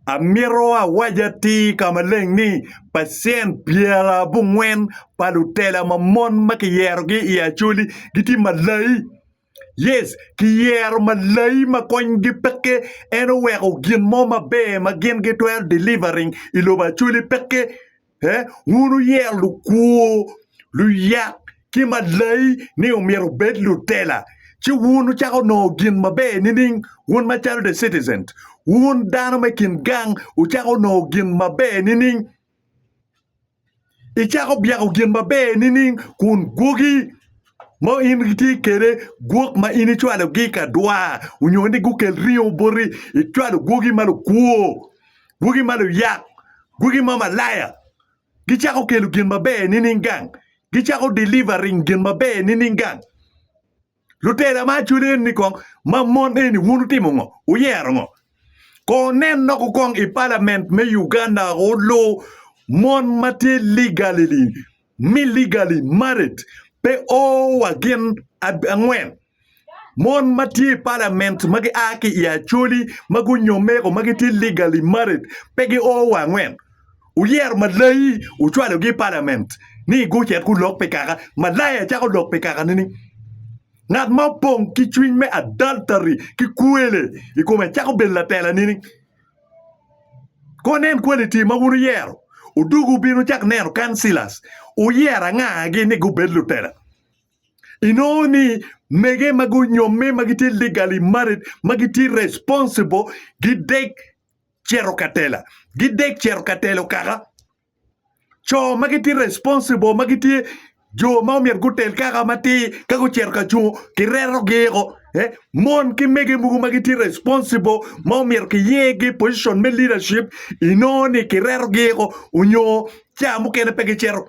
Amito awac atir ka maleng ni pacent pyerabongwen pa lutela ma mon ma kiyerogi i Acholi gitye malai. Yes, kiyero malai ma konygi peke en oweko gin mo maber ma gin gitwero delivering i lobo Acholi peke. Eh, wun wuyero lukwo, luyak ki malai ni omyero obed lutela, ci wun wucako nongo gin maber nining? Wun macalo the citizens, wun dano me kin gang wucako nongo gin maber nining? Icako byeko gin maber nining kun gwoki ma in itye kwede, gwok ma in icwalogi ka dwar nyo ni gukel ringo boti, icwalo gwoki ma lukwo, gwoki ma luyak, gwoki ma malaya, gicako kelo gin maber nining gang? Gicako delivering gin maber nining gang? Lutela ma acwali eni kong ma mon eni wun wutimo ngo? Wuyero ngo? Kong wunen loko kong i palament me Uganda olu mon ma tye legally me legally married pe o wa gin angwen. Mon ma tye i palament ma gia ki i Acholi ma gunyomme o ma gitye legally married pe gio wa angwen. Wuyero malayi wucwalogi i palament ni gucit gulok pi kaka. Malaya cako lok pi kaka nining? Ngat ma opong ki cwiny me adultery ki kwele i kome cako bedo latela nining? Kono nen quality ma wun wuyero, odwogo wubino wucak neno councillors wuyero anga-gi ni gubed lutela. Inongo ni mege ma gunyomme ma gitye legally married ma gitye responsible gidek cito ka tela, gidek cito ka telo kaka. Co ma gitye responsible ma gitye jo ma omyero gutel kaka matir ka gucito ka cungo kiretogi eko. Mon ki mege mogo ma gitye responsible ma omyero kiyergi i position me leadership inongo ni kiretogi eko onyo ca mukene pe gicito.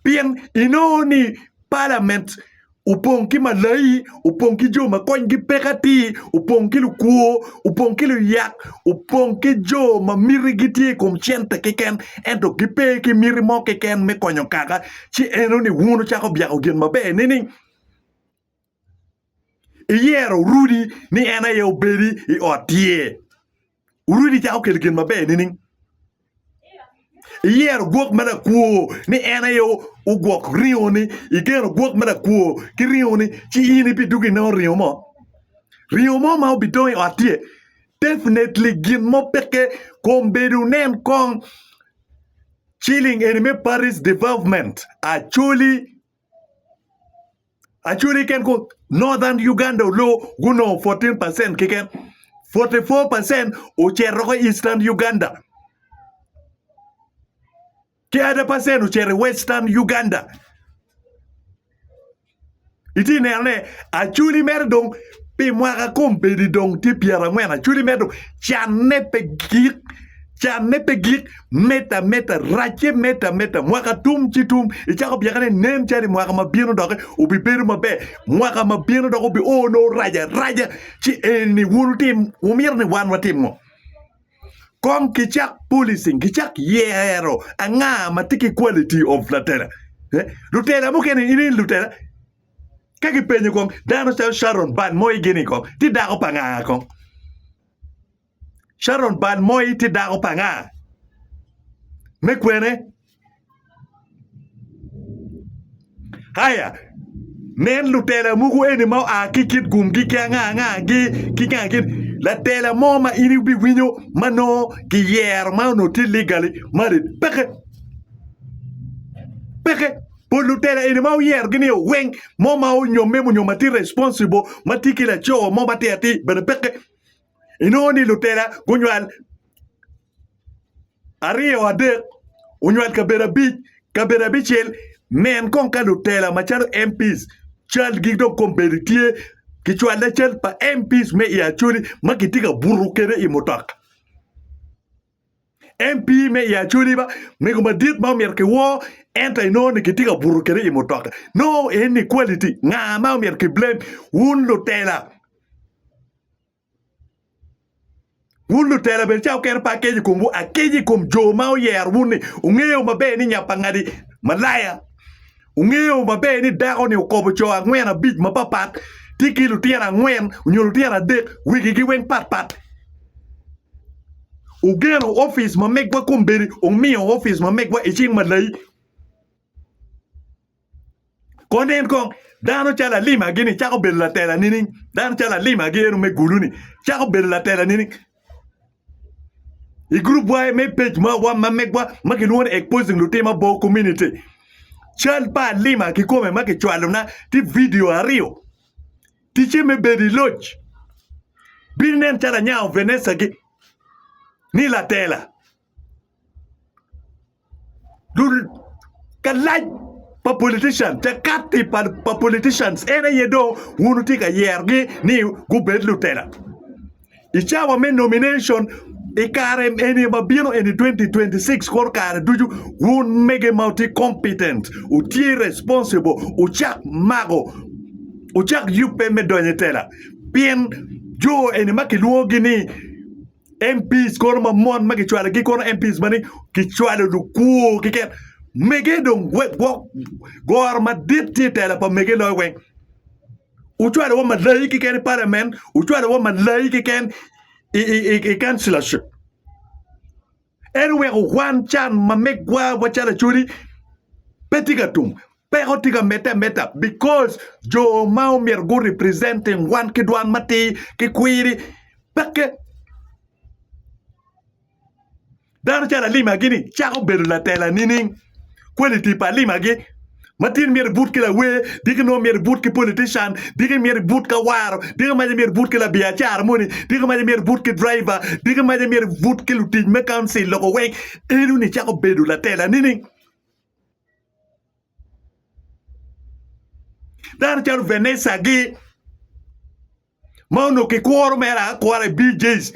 Pien inongo ni palament opong ki malayi, opong ki jo ma konygi peke atir, opong ki lukwo, opong ki luyak, opong ki jo ma mitigi tye i kom cente keken ento gipe ki miti mo keken me konyo kaka, ci enoni wun wucako byeko gin maber nining? Iyero Rudi ni en aye obedi i ot tye. Rudi cako kelo gin maber nining? Iyero gwok ma lakwo ni en aye ogwok ringoni, igeno gwok ma lakwo ki ringoni, ci in ibidwogo inongo ringo mo. Ringo mo ma obidong i ot tye. Definitely gin mo peke kombeddi wunen kong ciling eni me Paris Development Acholi Acholi keken ku Northern Uganda oloo gunongo 14 percent keken, 44 percent ocito woko i Eastern Uganda ki other percent ocito i Western Uganda. Itye neno ne Acholi mere dong pi mwaka kombeddi dong tye pyerangwen Acholi mere dong canne pe gik. Canne pe gik, medde ameda, racce medde ameda. Mwaka tum ci tum, icako byeka ni nen calo i mwaka ma bino doki obibedo maber. Mwaka ma bino dok obi o nongo rac araca. Ci eni wun wutim, wumito ni wan watim ngo? Kong kicak policing, kicak yero anga ma tye ki quality of latela. Eh, lutela mukene in in lutela ka kipenyo kong dano calo Sharon Bal Moi gini kong tye dako pa nga kong? Sharon bal moi tye dako pa nga? Me kwene? Aya, nen lutela mogo eni ma oa ki kit gumgi ki anga anga gi ki nga gin latela mo ma in ibiwinyo ma nongo kiyero ma onongo tye legally married peke peke pol lutela eni ma wuyerogi ni weng mo ma onyomme nyo ma tye responsible ma tye ki laco mo ma tye atir bene peke. Inongo ni lutela gunywal aryo adek, onywal kabedo abic, kabedo abicel. Nen kong ka lutela macalo MPs calgi dong kombeddi tye kicwale cal pa MPs me i Acholi ma kitye ka buto kwede i mutoka. MP me i Acholi ba mego madit ma omyero kiwor ento inongo ni kitye ka buto kwede i mutoka. Nongo en quality nga ma omyero ki blame wun lutela. Wun lutela bene ca wukero pe akeco i komwu, akeco i kom jo ma oyero wun-ni. Wungeyo maber ni nya pa ngadi malaya, wungeyo maber ni dako-ni okobo co angwen abic mapatpat, tye ki lutino angwen nyo lutino adek, wegigi weng patpat. Wugeno opic ma megwa kombeddi, wumiyo opic ma megwa i cing malai. Kono nen kong, dano calo alimagi-ni cako bedo latela nining? Dano calo alimagi eno me gulu-ni cako bedo latela nining? I gurupwa me pej ma ma megwa ma kilwongo ni Exposing Lutim Abor Community, cal pa alima kikome ma kicwalona tye vidio aryo. Ticce me bedo i loc bino nen calo anyango Vanessa-gi ni latela. Kalac pa politician, cakati pa politicians en aye dong wun wutye ka yerogi ni gubed lutela. I cawa me nomination i kare eni ma bino eni 2026 kono kare ducu wun mege ma wutye competent, wutye responsible wucak mako, wucak yubbe me donyo i tela pien jo eni ma kilwongogi ni MPs kono ma mon ma kicwalogi kono MPs ma ni kicwalo lukwo keken mege dong gwok goro madit tye i tela pa mege loyo weng wucwalo wa malayi keken i parliament wucwalo wa malayi keken i councillorship en oweko wan can ma megwa macalo Acholi pe tye ka tum Peko tye ka medde ameda because jo ma omyero gu representing wan ki dwan matir ki kwiri peke. Dano calo Alima gini cako bedo latela nining? Quality pa Alima gi ma tin myero ibut ki lawer, diki nongo myero ibut ki politician, diki myero ibut ki awaro, diki maca myero ibut ki labiacara moni, diki maca myero ibut ki driver, diki maca myero ibut ki lutic me council loko weng eno ni cako bedo latela nining? Dano calo Vanessa-gi ma onongo kikuro mere akura i BJ's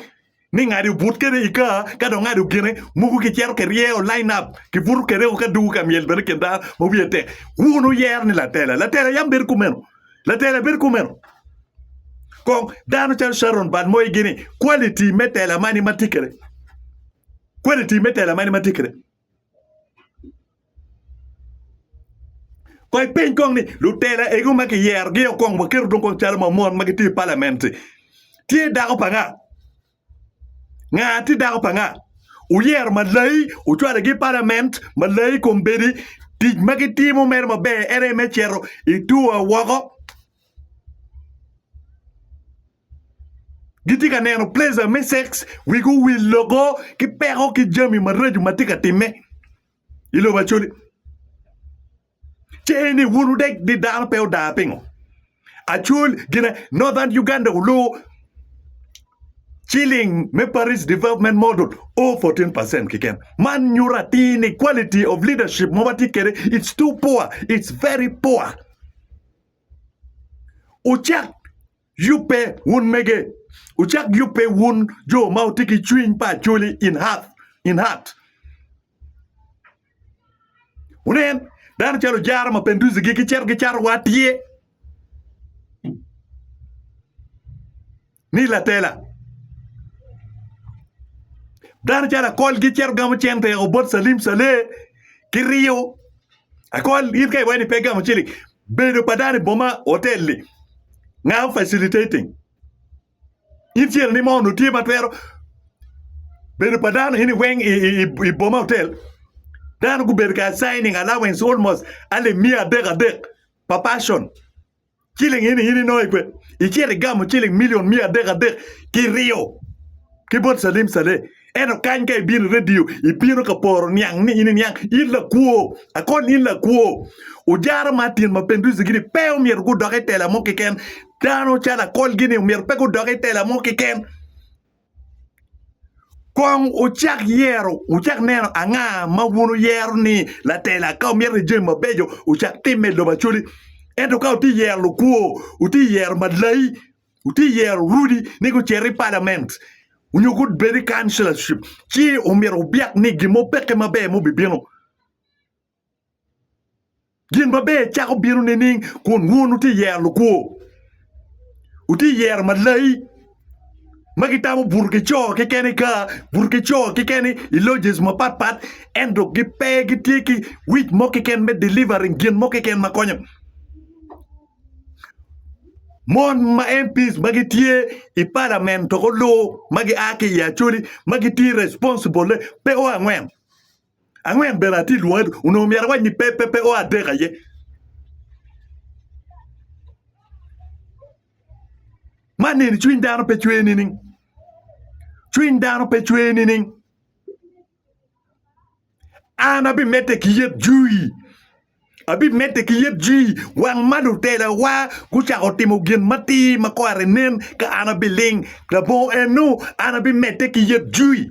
ni ngadi obut kwede i kar ka dong ngadi ogine mogo kicito kiryeyo line up kibuto kwede ka dugo ka myel bene i kin dano ma wiye tek. Wun wuyero ni latela, latela yam bedo kumeno, latela bedo kumeno. Kong dano calo Sharon Balmoyi gini quality me tela mani ma tye kwede, quality me tela mani ma tye kwede. Kong ipeny kong ni, lutela ego ma kiyerogi o kong waketo dong kong calo ma mon ma gitye i palament-ti, tye dako pa nga? Nga tye dako pa nga? Wuyero malai, wucwalogi i palament, malai kombeddi, tic ma gitimo mere maber en aye me cito i tour woko. Gitye ka neno pleasure me sex, wigi owil loko ki peko ki jami maraco ma tye ka timme i lobo Acholi. Ci eni wun wudek ni dano pe odar pingo? Acholi gine Northern Uganda oluwo ciling me Paris Development Model o 14% keken. Man nyuto atir ni quality of leadership ma watye kwede it's too poor, it's very poor. Wucak yubbe wun mege, wucak yubbe wun jo ma wutye ki cwiny pa Acholi in heart. Wunen, dano calo ojara ma penduzigi gicito gicato wa tye ni latela. Dano calo akol gicito gamo cente o bot Salim Saleh ki riyo. Akol in ka iwaco ni pe igamo ciling, bedo pa dano i boma hotel-li nga facilitating? In cente ni mo onongo tye ma twero bedo pa dano eni weng i boma hotel dano gubedo ka signing allowance almost alip miya adek adek pa person. Ciling eni in inongo i kwe? Icito igamo ciling milion miya adek adek kiryo ki bot Salim Saleh. Ento kany ka ibino i redio, ibino ka poro niang ni in iniang. In lakwo! Akon in lakwo! Ojara Martin Mapenduzi gini pe omyero gudok i tela mo keken. Dano calo Akol gini omyero pe gudok i tela mo keken. Kong wucak yero, wucak neno anga ma wun wuyero ni latela. Ka wumito ni jami mabeco ocak timme i lobo Acholi. Ento ka wutye yero lukwo, wutye yero malai, wutye yero rudi ni gucit i palament nyo gubed i councillorship, ci omyero wubyak ni gin mo peke maber mubibino. Gin maber cako bino nining kun wun wutye yero lukwo? Wutye yero malai ma gitamo buto ki co keken i kar, buto ki co keken i lodges mapat pat ento gipe gitye ki wic mo keken me delivering gin mo keken ma konyo. Mon ma MPs ma gitye i palament toko lur ma gia ki i Acholi ma gitye responsible pe o angwen. Angwen bene atye lwonge onongo myero awac ni pe pe pe o adek aye. Man eni cwiny dano pe cwer nining? Cwiny dano pe cwer nining? An abimedde ki yet jwi, abimedde ki yet jwi wang ma lutelawa gucako timo gin matir ma kore nen ka an abiling. Labongo eno, an abimedde ki yet jwi.